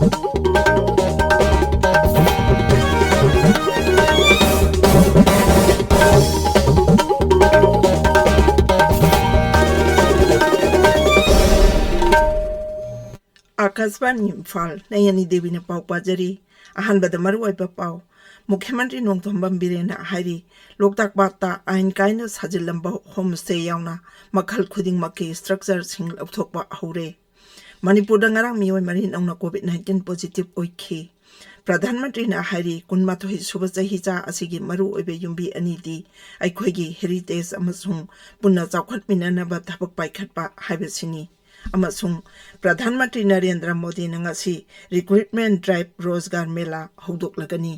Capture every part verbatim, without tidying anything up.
ꯑꯥꯀꯥꯁꯕꯥꯅꯤ ꯏꯝꯐꯥꯜ, ꯅꯌꯅꯤ ꯗꯦꯕꯤꯅ ꯄꯥꯎ ꯄꯥꯖꯔꯤ꯫ ꯑꯍꯥꯟꯕꯗ ꯃꯔꯨꯑꯣꯏꯕ ꯄꯥꯎ꯫ ꯃꯨꯈ꯭ꯌ ꯃꯟꯇ꯭ꯔꯤ ꯅꯣꯡꯊꯣꯝꯕꯝ ꯕꯤꯔꯦꯟꯅ ꯍꯥꯏꯔꯤ, ꯂꯣꯛꯇꯥꯛ ꯄꯥꯠꯇ ꯑꯥꯏꯟ ꯀꯥꯏꯅ ꯁꯥꯖꯤꯜꯂꯝꯕ ꯍꯣꯝ ꯁ꯭ꯇꯦ ꯌꯥꯎꯅ ꯃꯈꯜ ꯈꯨꯗꯤꯡꯃꯛꯀꯤ ꯁ꯭ꯇ꯭ꯔꯛꯆꯔꯁꯤꯡ ꯂꯧꯊꯣꯛꯄ ꯍꯧꯔꯦ꯫ ꯃꯅꯤꯄꯨꯔꯗ ꯉꯔꯥꯡ ꯃꯤꯑꯣꯏ ꯃꯔꯤ ꯅꯧꯅ ꯀꯣꯚꯤꯗ ꯅꯥꯏꯟꯇꯤꯟ ꯄꯣꯖꯤꯇꯤꯚ ꯑꯣꯏꯈꯤ꯫ ꯄ꯭ꯔꯙꯥꯟ ꯃꯟꯇ꯭ꯔꯤꯅ ꯍꯥꯏꯔꯤ, ꯀꯨꯟꯃꯥꯊꯣꯏ ꯁꯨꯕ ꯆꯍꯤꯆꯥ ꯑꯁꯤꯒꯤ ꯃꯔꯨꯑꯣꯏꯕ ꯌꯨꯝꯕꯤ ꯑꯅꯤꯗꯤ ꯑꯩꯈꯣꯏꯒꯤ ꯍꯦꯔꯤꯇꯦꯖ ꯑꯃꯁꯨꯡ ꯄꯨꯟꯅ ꯆꯥꯎꯈꯠꯃꯤꯟꯅꯅꯕ ꯊꯕꯛ ꯄꯥꯏꯈꯠꯄ ꯍꯥꯏꯕꯁꯤꯅꯤ꯫ ꯑꯃꯁꯨꯡ ꯄ꯭ꯔꯙꯥꯟ ꯃꯟꯇ꯭ꯔꯤ ꯅꯔꯦꯟꯗ꯭ꯔ ꯃꯣꯗꯤꯅ ꯉꯁꯤ ꯔꯤꯀ꯭ꯔꯨꯠꯃꯦꯟ ꯗ꯭ꯔꯥꯏꯚ ꯔꯣꯖꯒꯥꯔ ꯃꯦꯂꯥ ꯍꯧꯗꯣꯛꯂꯒꯅꯤ꯫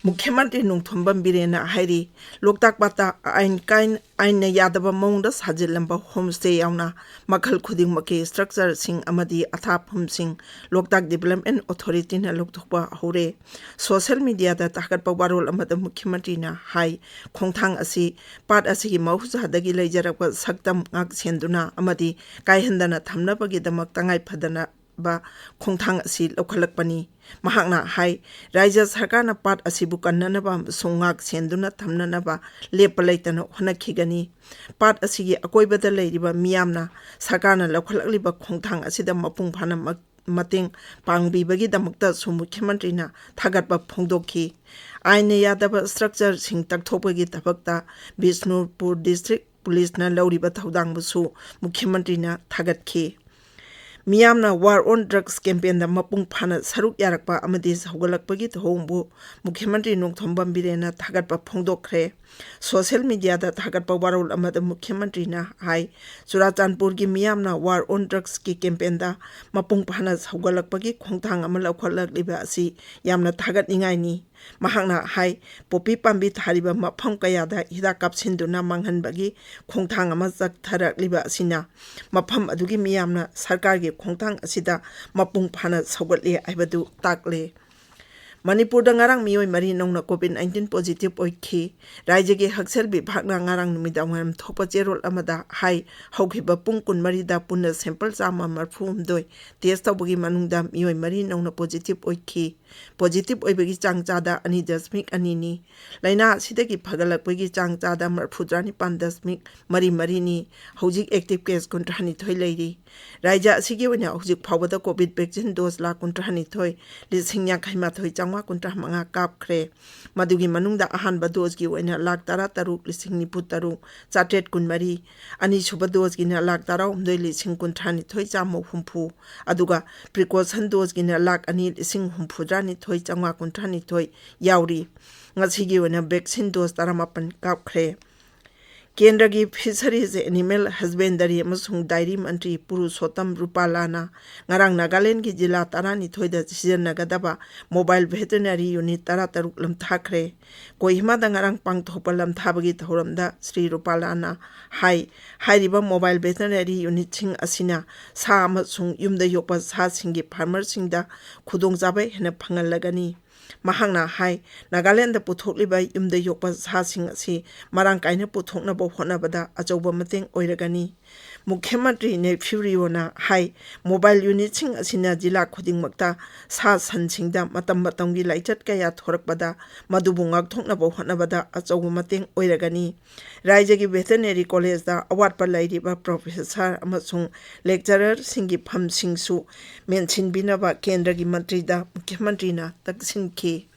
ꯃꯨꯈ꯭ꯌ ꯃꯟꯇ꯭ꯔꯤ ꯅꯣꯡꯊꯣꯝꯕꯝ ꯕꯤꯔꯦꯟꯅ ꯍꯥꯏꯔꯤ, ꯂꯣꯛꯇꯥꯛ ꯄꯥꯠꯇ ꯑꯥꯏꯟ ꯀꯥꯏꯟ-, ꯑꯥꯏꯟꯅ ꯌꯥꯗꯕ ꯃꯑꯣꯡꯗ ꯁꯥꯖꯤꯜꯂꯝꯕ ꯍꯣꯝ ꯁ꯭ꯇꯦ ꯌꯥꯎꯅ ꯃꯈꯜ ꯈꯨꯗꯤꯡꯃꯛꯀꯤ ꯁ꯭ꯇ꯭ꯔꯛꯆꯔꯁꯤꯡ ꯑꯃꯗꯤ ꯑꯊꯥꯞꯐꯝꯁꯤꯡ ꯂꯣꯛꯇꯥꯛ ꯗꯤꯕꯦꯂꯞꯃꯦꯟ ꯑꯣꯊꯣꯔꯤꯇꯤꯅ ꯂꯧꯊꯣꯛꯄ ꯍꯧꯔꯦ꯫ ꯁꯣꯁꯦꯜ ꯃꯤꯗꯤꯌꯥꯗ ꯊꯥꯒꯠꯄ ꯋꯥꯔꯣꯜ ꯑꯃꯗ ꯃꯨꯈ꯭ꯌ ꯃꯟꯇ꯭ꯔꯤꯅ ꯍꯥꯏ, ꯈꯣꯡꯊꯥꯡ ꯑꯁꯤ ꯄꯥꯠ ꯑꯁꯤꯒꯤ ꯃꯍꯧꯁꯥꯗꯒꯤ ꯂꯩꯖꯔꯛꯄ ꯁꯛꯇꯝ ꯉꯥꯛ ꯁꯦꯟꯗꯨꯅ ꯑꯃꯗꯤ ꯀꯥꯏꯍꯟꯗꯅ ꯊꯝꯅꯕꯒꯤꯗꯃꯛ ꯇꯉꯥꯏ ꯐꯗꯅ ꯕ ꯈꯣꯡꯊꯥꯡ ꯑꯁꯤ ꯂꯧꯈꯠꯂꯛꯄꯅꯤ꯫ ꯃꯍꯥꯛꯅ ꯍꯥꯏ, ꯔꯥꯖ꯭ꯌ ꯁꯔꯀꯥꯔꯅ ꯄꯥꯠ ꯑꯁꯤꯕꯨ ꯀꯟꯅꯅꯕ ꯑꯃꯁꯨꯡ ꯉꯥꯛ ꯁꯦꯟꯗꯨꯅ ꯊꯝꯅꯅꯕ ꯂꯦꯞꯄ ꯂꯩꯇꯅ ꯍꯣꯠꯅꯈꯤꯒꯅꯤ꯫ ꯄꯥꯠ ꯑꯁꯤꯒꯤ ꯑꯀꯣꯏꯕꯗ ꯂꯩꯔꯤꯕ ꯃꯤꯌꯥꯝꯅ ꯁꯔꯀꯥꯔꯅ ꯂꯧꯈꯠꯂꯛꯂꯤꯕ ꯈꯣꯡꯊꯥꯡ ꯑꯁꯤꯗ ꯃꯄꯨꯡ ꯐꯥꯅ ꯃ-, ꯃꯇꯦꯡ ꯄꯥꯡꯕꯤꯕꯒꯤꯗꯃꯛꯇꯁꯨ ꯃꯨꯈ꯭ꯌ ꯃꯟꯇ꯭ꯔꯤꯅ ꯊꯥꯒꯠꯄ ꯐꯣꯡꯗꯣꯛꯈꯤ꯫ ꯑꯥꯏꯟꯅ ꯌꯥꯗꯕ ꯁ꯭ꯇ꯭ꯔꯛꯆꯔꯁꯤꯡ ꯇꯛꯊꯣꯛꯄꯒꯤ ꯊꯕꯛꯇ ꯕꯤꯁꯅꯨꯄꯨꯔ ꯗꯤꯁꯇ꯭ꯔꯤꯛ ꯄꯨꯂꯤꯁꯅ ꯂꯧꯔꯤꯕ ꯊꯧꯗꯥꯡꯕꯨꯁꯨ ꯃꯨꯈ꯭ꯌ ꯃꯟꯇ꯭ꯔꯤꯅ ꯊꯥꯒꯠꯈꯤ꯫ ꯃꯤꯌꯥꯝꯅ War on Drugs campaignꯗ ꯃꯄꯨꯡ ꯐꯥꯅ ꯁꯔꯨꯛ ꯌꯥꯔꯛꯄ ꯑꯃꯗꯤ ꯍꯧꯒꯠꯂꯛꯄꯒꯤ ꯊꯧꯑꯣꯡꯕꯨ ꯃꯨꯈ꯭ꯌ ꯃꯟꯇ꯭ꯔꯤ ꯅꯣꯡꯊꯣꯝꯕꯝ ꯕꯤꯔꯦꯟꯅ ꯊꯥꯒꯠꯄ ꯐꯣꯡꯗꯣꯛꯈ꯭ꯔꯦ꯫ ꯁꯣꯁꯦꯜ ꯃꯤꯗꯤꯌꯥꯗ ꯊꯥꯒꯠꯄ ꯋꯥꯔꯣꯜ ꯑꯃꯗ ꯃꯨꯈ꯭ꯌ ꯃꯟꯇ꯭ꯔꯤꯅ ꯍꯥꯏ, ꯆꯨꯔꯥꯆꯥꯟꯄꯨꯔꯒꯤ ꯃꯤꯌꯥꯝꯅ War on Drugsꯀꯤ campaignꯗ ꯃꯄꯨꯡ ꯐꯥꯅ ꯍꯧꯒꯠꯂꯛꯄꯒꯤ ꯈꯣꯡꯊꯥꯡ ꯑꯃ ꯂꯧꯈꯠꯂꯛꯂꯤꯕ ꯑꯁꯤ ꯌꯥꯝꯅ ꯊꯥꯒꯠꯅꯤꯡꯉꯥꯏꯅꯤ꯫ ꯃꯍꯥꯛꯅ ꯍꯥꯏ, ꯄꯣꯄꯤ ꯄꯥꯝꯕꯤ ꯊꯥꯔꯤꯕ ꯃꯐꯝ ꯀꯌꯥꯗ ꯍꯤꯗꯥꯛ ꯀꯥꯞꯁꯤꯟꯗꯨꯅ ꯃꯥꯡꯍꯟꯕꯒꯤ ꯈꯣꯡꯊꯥꯡ ꯑꯃ ꯆꯠꯊꯔꯛꯂꯤꯕ ꯑꯁꯤꯅ ꯃꯐꯝ ꯑꯗꯨꯒꯤ ꯃꯤꯌꯥꯝꯅ ꯁꯔꯀꯥꯔꯒꯤ ꯈꯣꯡꯊꯥꯡ ꯑꯁꯤꯗ ꯃꯄꯨꯡ ꯐꯥꯅ ꯁꯧꯒꯠꯂꯤ ꯍꯥꯏꯕꯗꯨ ꯇꯥꯛꯂꯦ꯫ ꯃꯅꯤꯄꯨꯔꯗ ꯉꯔꯥꯡ ꯃꯤꯑꯣꯏ ꯃꯔꯤ ꯅꯧꯅ COVID nineteen positive ꯑꯣꯏꯈꯤ꯫ ꯔꯥꯏꯖ꯭ꯌꯒꯤ ꯍꯛꯁꯦꯜ ꯋꯤꯚꯥꯒꯅ ꯉꯔꯥꯡ ꯅꯨꯃꯤꯗꯥꯡꯋꯥꯏꯔꯝ ꯊꯣꯛꯄ ꯆꯦꯔꯣꯜ ꯑꯃꯗ ꯍꯥꯏ, ꯍꯧꯈꯤꯕ ꯄꯨꯡ ꯀꯨꯟꯃꯔꯤꯗ ꯄꯨꯟꯅ sample ꯆꯥꯝꯃ ꯃꯔꯤꯐꯨꯍꯨꯝꯗꯣꯏ test ꯇꯧꯕꯒꯤ ꯃꯅꯨꯡꯗ ꯃꯤꯑꯣꯏ ꯃꯔꯤ ꯅꯧꯅ positive ꯑꯣꯏꯈꯤ꯫ Positive ꯑꯣꯏꯕꯒꯤ ꯆꯥꯡ ꯆꯥꯗ ꯑꯅꯤ ꯗꯁꯃꯤꯛ ꯑꯅꯤꯅꯤ꯫ ꯂꯥꯏꯅꯥ ꯑꯁꯤꯗꯒꯤ ꯐꯒꯠꯂꯛꯄꯒꯤ ꯆꯥꯡ ꯆꯥꯗ ꯃꯔꯤꯐꯨꯇꯔꯥ ꯅꯤꯄꯥꯟ ꯗꯁꯃꯤꯛ ꯃꯔꯤ ꯃꯔꯤꯅꯤ꯫ ꯍꯧꯖꯤꯛ active case ꯀꯨꯟꯊ꯭ꯔꯥꯅꯤꯊꯣꯏ ꯂꯩꯔꯤ꯫ ꯔꯥꯏꯖ꯭ꯌ ꯑꯁꯤꯒꯤ ꯑꯣꯏꯅ ꯍꯧꯖꯤꯛ ꯐꯥꯎꯕꯗ COVID vaccine dose ꯂꯥꯈ ꯀꯨꯟꯊ꯭ꯔꯥꯅꯤꯊꯣꯏ ꯂꯤꯁꯤꯡ ꯌꯥꯡꯈꯩ ꯃꯥꯊꯣꯏ ꯆꯥꯝꯃꯉꯥ ꯀꯨꯟꯊ꯭ꯔꯥ ꯃꯉꯥ ꯀꯥꯞꯈ꯭ꯔꯦ꯫ ꯃꯗꯨꯒꯤ ꯃꯅꯨꯡꯗ ꯑꯍꯥꯟꯕ doseꯀꯤ ꯑꯣꯏꯅ ꯂꯥꯈ ꯇꯔꯥ ꯇꯔꯨꯛ ꯂꯤꯁꯤꯡ ꯅꯤꯐꯨ ꯇꯔꯨꯛ ꯆꯥꯇ꯭ꯔꯦꯠ ꯀꯨꯟꯃꯔꯤ, ꯑꯅꯤꯁꯨꯕ doseꯀꯤꯅ ꯂꯥꯈ ꯇꯔꯥꯍꯨꯝꯗꯣꯏ ꯂꯤꯁꯤꯡ ꯀꯨꯟꯊ꯭ꯔꯥꯅꯤꯊꯣꯏ ꯆꯥꯝꯃ ꯍꯨꯝꯐꯨ, ꯑꯗꯨꯒ precaution doseꯀꯤꯅ ꯂꯥꯈ ꯑꯅꯤ ꯂꯤꯁꯤꯡ ꯍꯨꯝꯐꯨꯇꯔꯥꯅꯤꯊꯣꯏ ꯆꯥꯝꯃꯉꯥ ꯀꯨꯟꯊ꯭ꯔꯥꯅꯤꯊꯣꯏ ꯌꯥꯎꯔꯤ꯫ ꯉꯁꯤꯒꯤ ꯑꯣꯏꯅ vaccine dose ꯇꯔꯥꯃꯥꯄꯟ ꯀꯥꯞꯈ꯭ꯔꯦ꯫ ꯀꯦꯟꯗ꯭ꯔꯒꯤ Fisheries, Animal Husbandry ꯑꯃꯁꯨꯡ Dairy ꯃꯟꯇ꯭ꯔꯤ ꯄꯨꯔꯨꯁꯣꯠꯇꯝ ꯔꯨꯄꯥꯂꯥꯅ ꯉꯔꯥꯡ ꯅꯥꯒꯥꯂꯦꯟꯗꯒꯤ ꯖꯤꯂꯥ ꯇꯔꯥꯅꯤꯊꯣꯏꯗ ꯁꯤꯖꯤꯟꯅꯒꯗꯕ mobile veterinary unit ꯇꯔꯥꯇꯔꯨꯛ ꯂꯝꯊꯥꯈ꯭ꯔꯦ꯫ ꯀꯣꯍꯤꯃꯥꯗ ꯉꯔꯥꯡ ꯄꯥꯡꯊꯣꯛꯄ ꯂꯝꯊꯥꯕꯒꯤ ꯊꯧꯔꯝꯗ ꯁ꯭ꯔꯤ ꯔꯨꯄꯥꯂꯥꯅ ꯍꯥꯏ, ꯍꯥꯏꯔꯤꯕ mobile veterinary unitꯁꯤꯡ ꯑꯁꯤꯅ ꯁꯥ ꯑꯃꯁꯨꯡ ꯌꯨꯝꯗ ꯌꯣꯛꯄ ꯁꯥꯁꯤꯡꯒꯤ farmerꯁꯤꯡꯗ ꯈꯨꯗꯣꯡꯆꯥꯕ ꯍꯦꯟꯅ ꯐꯪꯍꯜꯂꯒꯅꯤ꯫ ꯃꯍꯥꯛꯅ ꯍꯥꯏ, ꯅꯥꯒꯥꯂꯦꯟꯗ ꯄꯨꯊꯣꯛꯂꯤꯕ ꯌꯨꯝꯗ ꯌꯣꯛꯄ ꯁꯥꯁꯤꯡ ꯑꯁꯤ ꯃꯔꯥꯡ ꯀꯥꯏꯅ ꯄꯨꯊꯣꯛꯅꯕ ꯍꯣꯠꯅꯕꯗ ꯑꯆꯧꯕ ꯃꯇꯦꯡ ꯑꯣꯏꯔꯒꯅꯤ꯫ ꯃꯨꯈ꯭ꯌ ꯃꯟꯇ꯭ꯔꯤ ꯅꯦꯐ꯭ꯌꯨ ꯔꯤꯑꯣꯅ ꯍꯥꯏ, mobile unitꯁꯤꯡ ꯑꯁꯤꯅ ꯖꯤꯂꯥ ꯈꯨꯗꯤꯡꯃꯛꯇ ꯁꯥ ꯁꯟꯁꯤꯡꯗ ꯃꯇꯝ ꯃꯇꯝꯒꯤ ꯂꯥꯏꯆꯠ ꯀꯌꯥ ꯊꯣꯔꯛꯄꯗ ꯃꯗꯨꯕꯨ ꯉꯥꯛꯊꯣꯛꯅꯕ ꯍꯣꯠꯅꯕꯗ ꯑꯆꯧꯕ ꯃꯇꯦꯡ ꯑꯣꯏꯔꯒꯅꯤ꯫ ꯔꯥꯏꯖ꯭ꯌꯒꯤ veterinary collegeꯇ ꯑꯋꯥꯠꯄ ꯂꯩꯔꯤꯕ professor ꯑꯃꯁꯨꯡ lecturerꯁꯤꯡꯒꯤ ꯐꯝꯁꯤꯡꯁꯨ ꯃꯦꯟꯁꯤꯟꯕꯤꯅꯕ ꯀꯦꯟꯗ꯭ꯔꯒꯤ ꯃꯟꯇ꯭ꯔꯤꯗ ꯃꯨꯈ꯭ꯌ ꯃꯟꯇ꯭ꯔꯤꯅ ꯇꯛꯁꯤꯟꯈꯤ꯫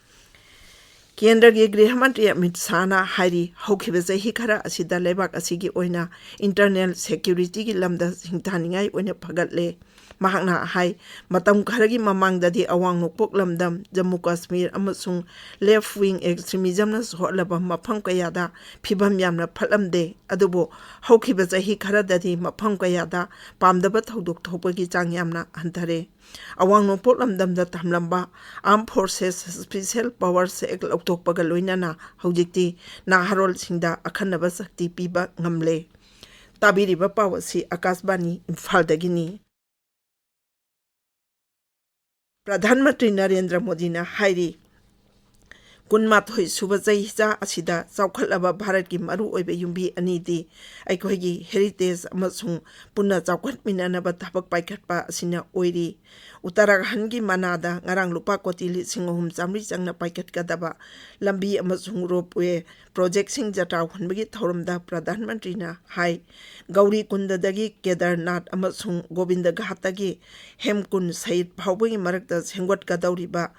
ꯀꯦꯟꯗ꯭ꯔꯒꯤ ꯒ꯭ꯔꯤꯍ ꯃꯟꯇ꯭ꯔꯤ ꯑꯃꯤꯠ ꯁꯥꯍꯅ ꯍꯥꯏꯔꯤ, ꯍꯧꯈꯤꯕ ꯆꯍꯤ ꯈꯔ ꯑꯁꯤꯗ ꯂꯩꯕꯥꯛ ꯑꯁꯤꯒꯤ ꯑꯣꯏꯅ internal securityꯒꯤ ꯂꯝꯗ ꯁꯤꯡꯊꯥꯅꯤꯡꯉꯥꯏ ꯑꯣꯏꯅ ꯐꯒꯠꯂꯦ꯫ ꯃꯍꯥꯛꯅ ꯍꯥꯏ, ꯃꯇꯝ ꯈꯔꯒꯤ ꯃꯃꯥꯡꯗꯗꯤ ꯑꯋꯥꯡ ꯅꯣꯡꯄꯣꯛ ꯂꯝꯗꯝ, ꯖꯝꯃꯨ ꯀꯥꯁꯃꯤꯔ ꯑꯃꯁꯨꯡ left wing extremismꯅ ꯁꯣꯛꯍꯜꯂꯕ ꯃꯐꯝ ꯀꯌꯥꯗ ꯐꯤꯕꯝ ꯌꯥꯝꯅ ꯐꯠꯂꯝꯗꯦ, ꯑꯗꯨꯕꯨ ꯍꯧꯈꯤꯕ ꯆꯍꯤ ꯈꯔꯗꯗꯤ ꯃꯐꯝ ꯀꯌꯥꯗ ꯄꯥꯝꯗꯕ ꯊꯧꯗꯣꯛ ꯊꯣꯛꯄꯒꯤ ꯆꯥꯡ ꯌꯥꯝꯅ ꯍꯟꯊꯔꯦ꯫ ꯑꯋꯥꯡ ꯅꯣꯡꯄꯣꯛ ꯂꯝꯗꯝꯗ ꯊꯝꯂꯝꯕ Armed Forces Special Powers Act ꯂꯧꯊꯣꯛꯄꯒ ꯂꯣꯏꯅꯅ ꯍꯧꯖꯤꯛꯇꯤ ꯅꯍꯥꯔꯣꯜꯁꯤꯡꯗ ꯑꯈꯟꯅꯕ ꯁꯛꯇꯤ ꯄꯤꯕ ꯉꯝꯂꯦ꯫ ꯇꯥꯕꯤꯔꯤꯕ ꯄꯥꯎ ꯑꯁꯤ ꯑꯀꯥꯁꯕꯥꯅꯤ ꯏꯝꯐꯥꯜꯗꯒꯤꯅꯤ꯫ ꯄ꯭ꯔꯙꯥꯟ ꯃꯟꯇ꯭ꯔꯤ ꯅꯔꯦꯟꯗ꯭ꯔ ꯃꯣꯗꯤꯅ ꯍꯥꯏꯔꯤ, ꯀꯨꯟꯃꯥꯊꯣꯏ ꯁꯨꯕ ꯆꯍꯤꯆꯥ ꯑꯁꯤꯗ ꯆꯥꯎꯈꯠꯂꯕ ꯚꯥꯔꯠꯀꯤ ꯃꯔꯨꯑꯣꯏꯕ ꯌꯨꯝꯕꯤ ꯑꯅꯤꯗꯤ ꯑꯩꯈꯣꯏꯒꯤ heritage ꯑꯃꯁꯨꯡ ꯄꯨꯟꯅ ꯆꯥꯎꯈꯠꯃꯤꯟꯅꯅꯕ ꯊꯕꯛ ꯄꯥꯏꯈꯠꯄ ꯑꯁꯤꯅ ꯑꯣꯏꯔꯤ꯫ ꯎꯠꯇꯔꯥꯈꯟꯗꯒꯤ ꯃꯅꯥꯗ ꯉꯔꯥꯡ ꯂꯨꯄꯥ ꯀꯣꯇꯤ ꯂꯤꯁꯤꯡ ꯑꯍꯨꯝ ꯆꯥꯃꯔꯤ ꯆꯪꯅ ꯄꯥꯏꯈꯠꯀꯗꯕ ꯂꯝꯕꯤ ꯑꯃꯁꯨꯡ ropeway projectꯁꯤꯡ ꯖꯇ꯭ꯔꯥ ꯍꯣꯟꯕꯒꯤ ꯊꯧꯔꯝꯗ ꯄ꯭ꯔꯙꯥꯟ ꯃꯟꯇ꯭ꯔꯤꯅ ꯍꯥꯏ, ꯒꯧꯔꯤꯀꯨꯟꯗꯗꯒꯤ ꯀꯦꯗꯔꯅꯥꯊ ꯑꯃꯁꯨꯡ ꯒꯣꯕꯤꯟꯗ ꯘꯥꯠꯇꯒꯤ ꯍꯦꯝꯀꯨꯟ ꯁꯍꯤꯗ ꯐꯥꯎꯕꯒꯤ ꯃꯔꯛꯇ ꯁꯦꯝꯒꯠꯀꯗꯧꯔꯤꯕ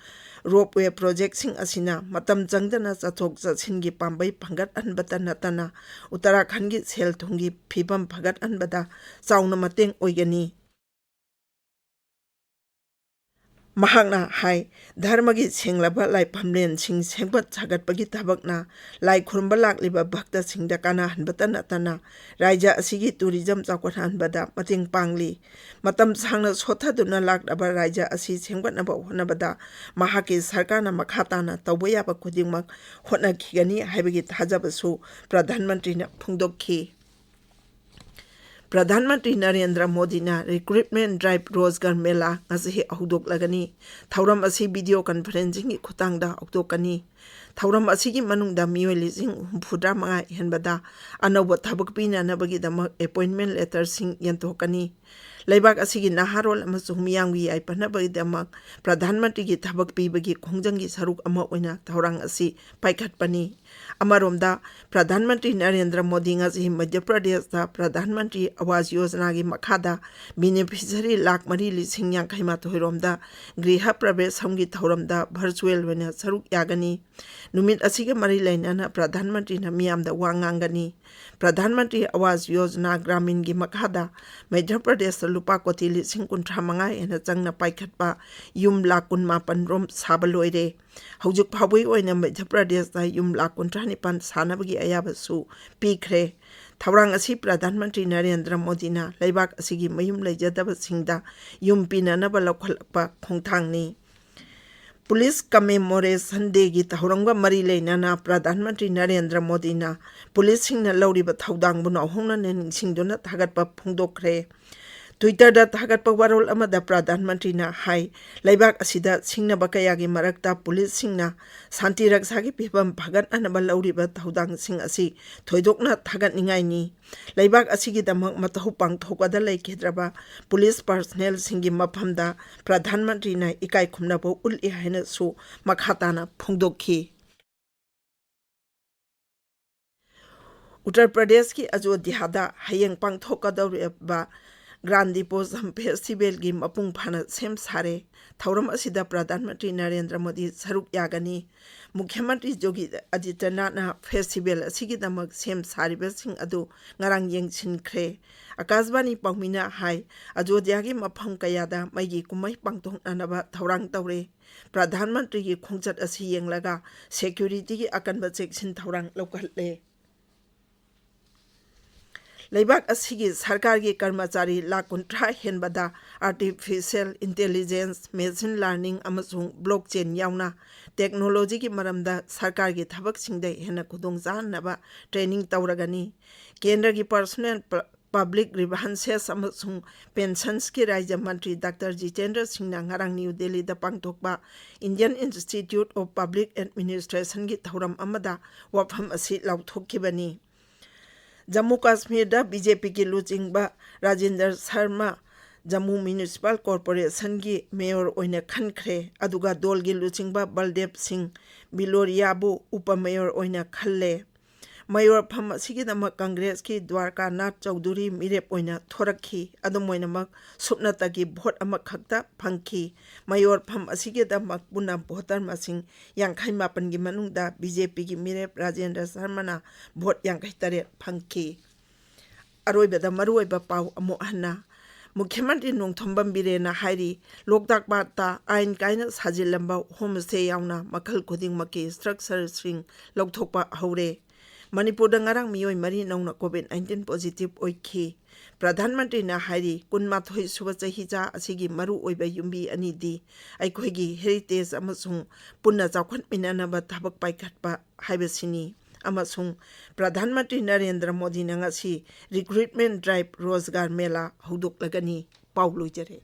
ropeway projectꯁꯤꯡ ꯑꯁꯤꯅ ꯃꯇꯝ ꯆꯪꯗꯅ ꯆꯠꯊꯣꯛ ꯆꯠꯁꯤꯟꯒꯤ ꯄꯥꯝꯕꯩ ꯐꯒꯠꯍꯟꯕꯇ ꯅꯠꯇꯅ ꯎꯠꯇꯔꯥꯈꯟꯗꯒꯤ ꯁꯦꯜ ꯊꯨꯝꯒꯤ ꯐꯤꯕꯝ ꯐꯒꯠꯍꯟꯕꯗ ꯆꯥꯎꯅ ꯃꯇꯦꯡ ꯑꯣꯏꯒꯅꯤ꯫ ꯃꯍꯥꯛꯅ ꯍꯥꯏ, ꯙꯔꯃꯒꯤ ꯁꯦꯡꯂꯕ ꯂꯥꯏꯐꯝꯂꯦꯟꯁꯤꯡ ꯁꯦꯝꯒꯠ ꯁꯥꯒꯠꯄꯒꯤ ꯊꯕꯛꯅ ꯂꯥꯏ ꯈꯨꯔꯨꯝꯕ ꯂꯥꯛꯂꯤꯕ ꯚꯛꯇꯁꯤꯡꯗ ꯀꯥꯟꯅꯍꯟꯕꯇ ꯅꯠꯇꯅ ꯔꯥꯖ꯭ꯌ ꯑꯁꯤꯒꯤ tourism ꯆꯥꯎꯈꯠꯍꯟꯕꯗ ꯃꯇꯦꯡ ꯄꯥꯡꯂꯤ꯫ ꯃꯇꯝ ꯁꯥꯡꯅ ꯁꯣꯠꯊꯗꯨꯅ ꯂꯥꯛꯂꯕ ꯔꯥꯖ꯭ꯌ ꯑꯁꯤ ꯁꯦꯝꯒꯠꯅꯕ ꯍꯣꯠꯅꯕꯗ ꯃꯍꯥꯛꯀꯤ ꯁꯔꯀꯥꯔꯅ ꯃꯈꯥ ꯇꯥꯅ ꯇꯧꯕ ꯌꯥꯕ ꯈꯨꯗꯤꯡꯃꯛ ꯍꯣꯠꯅꯈꯤꯒꯅꯤ ꯍꯥꯏꯕꯒꯤ ꯊꯥꯖꯕꯁꯨ ꯄ꯭ꯔꯙꯥꯟ ꯃꯟꯇ꯭ꯔꯤꯅ ꯐꯣꯡꯗꯣꯛꯈꯤ꯫ ꯄ꯭ꯔꯙꯥꯟ ꯃꯟꯇ꯭ꯔꯤ ꯅꯔꯦꯟꯗ꯭ꯔ ꯃꯣꯗꯤꯅ recruitment drive ꯔꯣꯖꯒꯥꯔ ꯃꯦꯂꯥ ꯉꯁꯤ ꯍꯧꯗꯣꯛꯂꯒꯅꯤ꯫ ꯊꯧꯔꯝ ꯑꯁꯤ video conferencingꯒꯤ ꯈꯨꯠꯊꯥꯡꯗ ꯍꯧꯗꯣꯛꯀꯅꯤ꯫ ꯊꯧꯔꯝ ꯑꯁꯤꯒꯤ ꯃꯅꯨꯡꯗ ꯃꯤꯑꯣꯏ ꯂꯤꯁꯤꯡ ꯍꯨꯝꯐꯨꯇꯔꯥ ꯃꯉꯥ ꯍꯦꯟꯕꯗ ꯑꯅꯧꯕ ꯊꯕꯛ ꯄꯤꯅꯅꯕꯒꯤꯗꯃꯛ appointment letterꯁꯤꯡ ꯌꯦꯟꯊꯣꯛꯀꯅꯤ꯫ ꯂꯩꯕꯥꯛ ꯑꯁꯤꯒꯤ ꯅꯍꯥꯔꯣꯜ ꯑꯃꯁꯨꯡ ꯃꯤꯌꯥꯝꯒꯤ ꯌꯥꯏꯐꯅꯕꯒꯤꯗꯃꯛ ꯄ꯭ꯔꯙꯥꯟ ꯃꯟꯇ꯭ꯔꯤꯒꯤ ꯊꯕꯛ ꯄꯤꯕꯒꯤ ꯈꯣꯡꯖꯪꯒꯤ ꯁꯔꯨꯛ ꯑꯃ ꯑꯣꯏꯅ ꯊꯧꯔꯥꯡ ꯑꯁꯤ ꯄꯥꯏꯈꯠꯄꯅꯤ꯫ ꯑꯃꯔꯣꯝꯗ, ꯄ꯭ꯔꯙꯥꯟ ꯃꯟꯇ꯭ꯔꯤ ꯅꯔꯦꯟꯗ꯭ꯔ ꯃꯣꯗꯤ ꯉꯁꯤ ꯃꯙ꯭ꯌ ꯄ꯭ꯔꯗꯦꯁꯇ ꯄ꯭ꯔꯙꯥꯟ ꯃꯟꯇ꯭ꯔꯤ ꯑꯋꯥꯁ ꯌꯣꯖꯅꯥꯒꯤ ꯃꯈꯥꯗ beneficiary ꯂꯥꯈ ꯃꯔꯤ ꯂꯤꯁꯤꯡ ꯌꯥꯡꯈꯩ ꯃꯥꯊꯣꯏ ꯔꯣꯝꯗ ꯒ꯭ꯔꯤꯍ ꯄ꯭ꯔꯕꯦꯁꯝꯒꯤ ꯊꯧꯔꯝꯗ virtual ꯑꯣꯏꯅ ꯁꯔꯨꯛ ꯌꯥꯒꯅꯤ꯫ ꯅꯨꯃꯤꯠ ꯑꯁꯤꯒ ꯃꯔꯤ ꯂꯩꯅꯅ ꯄ꯭ꯔꯙꯥꯟ ꯃꯟꯇ꯭ꯔꯤꯅ ꯃꯤꯌꯥꯝꯗ ꯋꯥ ꯉꯥꯡꯒꯅꯤ꯫ ꯄ꯭ꯔꯙꯥꯟ ꯃꯟꯇ꯭ꯔꯤ ꯑꯋꯥꯁ ꯌꯣꯖꯅꯥ ꯒ꯭ꯔꯥꯃꯤꯟꯒꯤ ꯃꯈꯥꯗ ꯃꯙ꯭ꯌ ꯄ꯭ꯔꯗꯦꯁꯇ ꯂꯨꯄꯥ ꯀꯣꯇꯤ ꯂꯤꯁꯤꯡ ꯀꯨꯟꯊ꯭ꯔꯥ ꯃꯉꯥ ꯍꯦꯟꯅ ꯆꯪꯅ ꯄꯥꯏꯈꯠꯄ ꯌꯨꯝ ꯂꯥꯈ ꯀꯨꯟ ꯃꯥꯄꯟ ꯔꯣꯝ ꯁꯥꯕ ꯂꯣꯏꯔꯦ꯫ ꯍꯧꯖꯤꯛ ꯐꯥꯎꯕꯒꯤ ꯑꯣꯏꯅ ꯃꯙ꯭ꯌ ꯄ꯭ꯔꯗꯦꯁꯇ ꯌꯨꯝ ꯂꯥꯈ ꯀꯨꯟꯊ꯭ꯔꯥ ꯅꯤꯄꯥꯟ ꯁꯥꯅꯕꯒꯤ ꯑꯌꯥꯕꯁꯨ ꯄꯤꯈ꯭ꯔꯦ꯫ ꯊꯧꯔꯥꯡ ꯑꯁꯤ ꯄ꯭ꯔꯙꯥꯟ ꯃꯟꯇ꯭ꯔꯤ ꯅꯔꯦꯟꯗ꯭ꯔ ꯃꯣꯗꯤꯅ ꯂꯩꯕꯥꯛ ꯑꯁꯤꯒꯤ ꯃꯌꯨꯝ ꯂꯩꯖꯗꯕꯁꯤꯡꯗ ꯌꯨꯝ ꯄꯤꯅꯅꯕ ꯂꯧꯈꯠꯂꯛꯄ ꯈꯣꯡꯊꯥꯡꯅꯤ꯫ ꯄꯨꯂꯤꯁ ꯀꯃꯦꯃꯣꯔꯦꯁꯟ ꯗꯦꯒꯤ ꯊꯧꯔꯝꯒ ꯃꯔꯤ ꯂꯩꯅꯅ ꯄ꯭ꯔꯙꯥꯟ ꯃꯟꯇ꯭ꯔꯤ ꯅꯔꯦꯟꯗ꯭ꯔ ꯃꯣꯗꯤꯅ ꯄꯨꯂꯤꯁꯁꯤꯡꯅ ꯂꯧꯔꯤꯕ ꯊꯧꯗꯥꯡꯕꯨ ꯅꯧꯍꯧꯅꯅ ꯅꯤꯡꯁꯤꯡꯗꯨꯅ ꯊꯥꯒꯠꯄ ꯐꯣꯡꯗꯣꯛꯈ꯭ꯔꯦ꯫ ꯇ꯭ꯋꯤꯇꯔꯗ ꯊꯥꯒꯠꯄ ꯋꯥꯔꯣꯜ ꯑꯃꯗ ꯄ꯭ꯔꯙꯥꯟ ꯃꯟꯇ꯭ꯔꯤꯅ ꯍꯥꯏ, ꯂꯩꯕꯥꯛ ꯑꯁꯤꯗ ꯁꯤꯡꯅꯕ ꯀꯌꯥꯒꯤ ꯃꯔꯛꯇ ꯄꯨꯂꯤꯁꯁꯤꯡꯅ ꯁꯥꯟꯇꯤ ꯔꯛꯁꯥꯒꯤ ꯐꯤꯕꯝ ꯐꯒꯠꯅꯅꯕ ꯂꯧꯔꯤꯕ ꯊꯧꯗꯥꯡꯁꯤꯡ ꯑꯁꯤ ꯊꯣꯏꯗꯣꯛꯅ ꯊꯥꯒꯠꯅꯤꯡꯉꯥꯏꯅꯤ꯫ ꯂꯩꯕꯥꯛ ꯑꯁꯤꯒꯤꯗꯃꯛ ꯃꯊꯧ ꯄꯥꯡꯊꯣꯛꯄꯗ ꯂꯩꯈꯤꯗ꯭ꯔꯕ ꯄꯨꯂꯤꯁ ꯄꯔꯁꯅꯦꯜꯁꯤꯡꯒꯤ ꯃꯐꯝꯗ ꯄ꯭ꯔꯙꯥꯟ ꯃꯟꯇ꯭ꯔꯤꯅ ꯏꯀꯥꯏ ꯈꯨꯝꯅꯕ ꯎꯠꯂꯤ ꯍꯥꯏꯅꯁꯨ ꯃꯈꯥ ꯇꯥꯅ ꯐꯣꯡꯗꯣꯛꯈꯤ꯫ ꯎꯠꯇꯔ ꯄ꯭ꯔꯗꯦꯁꯀꯤ ꯑꯖꯣꯙ꯭ꯌꯥꯗ ꯍꯌꯦꯡ ꯄꯥꯡꯊꯣꯛꯀꯗꯧꯔꯤꯕ ꯒ꯭ꯔꯥꯟꯗꯤ ꯄꯣꯖꯝ ꯐꯦꯁꯇꯤꯚꯦꯜꯒꯤ ꯃꯄꯨꯡ ꯐꯥꯅ ꯁꯦꯝ ꯁꯥꯔꯦ꯫ ꯊꯧꯔꯝ ꯑꯁꯤꯗ ꯄ꯭ꯔꯙꯥꯟ ꯃꯟꯇ꯭ꯔꯤ ꯅꯔꯦꯟꯗ꯭ꯔ ꯃꯣꯗꯤ ꯁꯔꯨꯛ ꯌꯥꯒꯅꯤ꯫ ꯃꯨꯈ꯭ꯌ ꯃꯟꯇ꯭ꯔꯤ ꯌꯣꯒꯤ ꯑꯗꯤꯇ꯭ꯌꯅꯥꯊꯅ ꯐꯦꯁꯇꯤꯚꯦꯜ ꯑꯁꯤꯒꯤꯗꯃꯛ ꯁꯦꯝ ꯁꯥꯔꯤꯕꯁꯤꯡ ꯑꯗꯨ ꯉꯔꯥꯡ ꯌꯦꯡꯁꯤꯟꯈ꯭ꯔꯦ꯫ ꯑꯀꯥꯁꯕꯥꯅꯤ ꯄꯥꯎꯃꯤꯅ ꯍꯥꯏ, ꯑꯖꯣꯙ꯭ꯌꯥꯒꯤ ꯃꯐꯝ ꯀꯌꯥꯗ ꯃꯩꯒꯤ ꯀꯨꯝꯍꯩ ꯄꯥꯡꯊꯣꯛꯅꯅꯕ ꯊꯧꯔꯥꯡ ꯇꯧꯔꯦ꯫ ꯄ꯭ꯔꯙꯥꯟ ꯃꯟꯇ꯭ꯔꯤꯒꯤ ꯈꯣꯡꯆꯠ ꯑꯁꯤ ꯌꯦꯡꯂꯒ ꯁꯦꯀ꯭ꯌꯨꯔꯤꯇꯤꯒꯤ ꯑꯀꯟꯕ ꯆꯦꯛꯁꯤꯟ ꯊꯧꯔꯥꯡ ꯂꯧꯈꯠꯂꯦ꯫ ꯂꯩꯕꯥꯛ ꯑꯁꯤꯒꯤ ꯁꯔꯀꯥꯔꯒꯤ ꯀꯔꯃꯆꯥꯔꯤ ꯂꯥꯈ ꯀꯨꯟꯊ꯭ꯔꯥ ꯍꯦꯟꯕꯗ ꯑꯥꯔꯇꯤꯐꯤꯁꯤꯌꯦꯜ ꯏꯟꯇꯦꯂꯤꯖꯦꯟꯁ, ꯃꯦꯁꯤꯟ ꯂꯔꯅꯤꯡ ꯑꯃꯁꯨꯡ ꯕ꯭ꯂꯣꯛꯆꯦꯟ ꯌꯥꯎꯅ ꯇꯦꯛꯅꯣꯂꯣꯖꯤꯒꯤ ꯃꯔꯝꯗ ꯁꯔꯀꯥꯔꯒꯤ ꯊꯕꯛꯁꯤꯡꯗ ꯍꯦꯟꯅ ꯈꯨꯗꯣꯡꯆꯥꯍꯟꯅꯕ ꯇ꯭ꯔꯦꯅꯤꯡ ꯇꯧꯔꯒꯅꯤ꯫ ꯀꯦꯟꯗ꯭ꯔꯒꯤ ꯄꯔꯁꯣꯅꯦꯜ ꯄ-, ꯄꯕ꯭ꯂꯤꯛ ꯒ꯭ꯔꯤꯚꯥꯟꯁꯦꯁ ꯑꯃꯁꯨꯡ ꯄꯦꯟꯁꯟꯁꯀꯤ ꯔꯥꯖ꯭ꯌ ꯃꯟꯇ꯭ꯔꯤ ꯗꯥꯛꯇꯔ ꯖꯤꯇꯦꯟꯗ꯭ꯔ ꯁꯤꯡꯅ ꯉꯔꯥꯡ ꯅ꯭ꯌꯨ ꯗꯦꯜꯂꯤꯗ ꯄꯥꯡꯊꯣꯛꯄ ꯏꯟꯗꯤꯌꯟ ꯏꯟꯁꯇꯤꯇ꯭ꯌꯨꯠ ꯑꯣꯐ ꯄꯕ꯭ꯂꯤꯛ ꯑꯦꯗꯃꯤꯅꯤꯁꯇ꯭ꯔꯦꯁꯟꯒꯤ ꯊꯧꯔꯝ ꯑꯃꯗ ꯋꯥꯐꯝ ꯑꯁꯤ ꯂꯥꯎꯊꯣꯛꯈꯤꯕꯅꯤ꯫ ꯖꯝꯃꯨ ꯀꯥꯁꯃꯤꯔꯗ ꯕꯤ ꯖꯦ ꯄꯤꯒꯤ ꯂꯨꯆꯤꯡꯕ ꯔꯥꯖꯦꯟꯗ꯭ꯔ ꯁꯔꯃ ꯖꯝꯃꯨ ꯃ꯭ꯌꯨꯅꯤꯁꯤꯄꯥꯜ ꯀꯣꯔꯄꯣꯔꯦꯁꯟꯒꯤ ꯃꯦꯌꯣꯔ ꯑꯣꯏꯅ ꯈꯟꯈ꯭ꯔꯦ, ꯑꯗꯨꯒ ꯗꯣꯜꯒꯤ ꯂꯨꯆꯤꯡꯕ ꯕꯜꯗꯦꯕ ꯁꯤꯡ ꯕꯤꯂꯣꯔꯤꯌꯥꯕꯨ ꯎꯄ ꯃꯦꯌꯣꯔ ꯑꯣꯏꯅ ꯈꯜꯂꯦ꯫ ꯃꯦꯌꯣꯔ ꯐꯝ ꯑꯁꯤꯒꯤꯗꯃꯛ ꯀꯪꯒ꯭ꯔꯦꯁꯀꯤ ꯗ꯭ꯋꯥꯔꯀꯥꯅꯥꯊ ꯆꯧꯙꯨꯔꯤ ꯃꯤꯔꯦꯞ ꯑꯣꯏꯅ ꯊꯣꯔꯛꯈꯤ꯫ ꯑꯗꯨꯝ ꯑꯣꯏꯅꯃꯛ, ꯁꯨꯞꯅꯇꯒꯤ ꯚꯣꯠ ꯑꯃꯈꯛꯇ ꯐꯪꯈꯤ꯫ ꯃꯦꯌꯣꯔ ꯐꯝ ꯑꯁꯤꯒꯤꯗꯃꯛ ꯄꯨꯟꯅ ꯚꯣꯇꯔ ꯃꯁꯤꯡ ꯌꯥꯡꯈꯩ ꯃꯥꯄꯟꯒꯤ ꯃꯅꯨꯡꯗ ꯕꯤ ꯖꯦ ꯄꯤꯒꯤ ꯃꯤꯔꯦꯞ ꯔꯥꯖꯦꯟꯗ꯭ꯔ ꯁꯔꯃꯅ ꯚꯣꯠ ꯌꯥꯡꯈꯩ ꯇꯔꯦꯠ ꯐꯪꯈꯤ꯫ ꯑꯔꯣꯏꯕꯗ ꯃꯔꯨꯑꯣꯏꯕ ꯄꯥꯎ ꯑꯃꯨꯛ ꯍꯟꯅ꯫ ꯃꯨꯈ꯭ꯌ ꯃꯟꯇ꯭ꯔꯤ ꯅꯣꯡꯊꯣꯝꯕꯝ ꯕꯤꯔꯦꯟꯅ ꯍꯥꯏꯔꯤ, ꯂꯣꯛꯇꯥꯛ ꯄꯥꯠꯇ ꯑꯥꯏꯟ ꯀꯥꯏꯅ ꯁꯥꯖꯤꯜꯂꯝꯕ ꯍꯣꯝ ꯁ꯭ꯇꯦ ꯌꯥꯎꯅ ꯃꯈꯜ ꯈꯨꯗꯤꯡꯃꯛꯀꯤ ꯁ꯭ꯇ꯭ꯔꯛꯆꯔꯁꯤꯡ ꯂꯧꯊꯣꯛꯄ ꯍꯧꯔꯦ꯫ ꯃꯅꯤꯄꯨꯔꯗ ꯉꯔꯥꯡ ꯃꯤꯑꯣꯏ ꯃꯔꯤ ꯅꯧꯅ ꯀꯣꯚꯤꯗ ꯅꯥꯏꯟꯇꯤꯟ ꯄꯣꯖꯤꯇꯤꯚ ꯑꯣꯏꯈꯤ꯫ ꯄ꯭ꯔꯙꯥꯟ ꯃꯟꯇ꯭ꯔꯤꯅ ꯍꯥꯏꯔꯤ, ꯀꯨꯟꯃꯥꯊꯣꯏ ꯁꯨꯕ ꯆꯍꯤꯆꯥ ꯑꯁꯤꯒꯤ ꯃꯔꯨꯑꯣꯏꯕ ꯌꯨꯝꯕꯤ ꯑꯅꯤꯗꯤ ꯑꯩꯈꯣꯏꯒꯤ ꯍꯦꯔꯤꯇꯦꯖ ꯑꯃꯁꯨꯡ ꯄꯨꯟꯅ ꯆꯥꯎꯈꯠꯃꯤꯟꯅꯅꯕ ꯊꯕꯛ ꯄꯥꯏꯈꯠꯄ ꯍꯥꯏꯕꯁꯤꯅꯤ꯫ ꯑꯃꯁꯨꯡ ꯄ꯭ꯔꯙꯥꯟ ꯃꯟꯇ꯭ꯔꯤ ꯅꯔꯦꯟꯗ꯭ꯔ ꯃꯣꯗꯤꯅ ꯉꯁꯤ ꯔꯤꯀ꯭ꯔꯨꯠꯃꯦꯟ ꯗ꯭ꯔꯥꯏꯚ ꯔꯣꯖꯒꯥꯔ ꯃꯦꯂꯥ ꯍꯧꯗꯣꯛꯂꯒꯅꯤ꯫ ꯄꯥꯎ ꯂꯣꯏꯖꯔꯦ꯫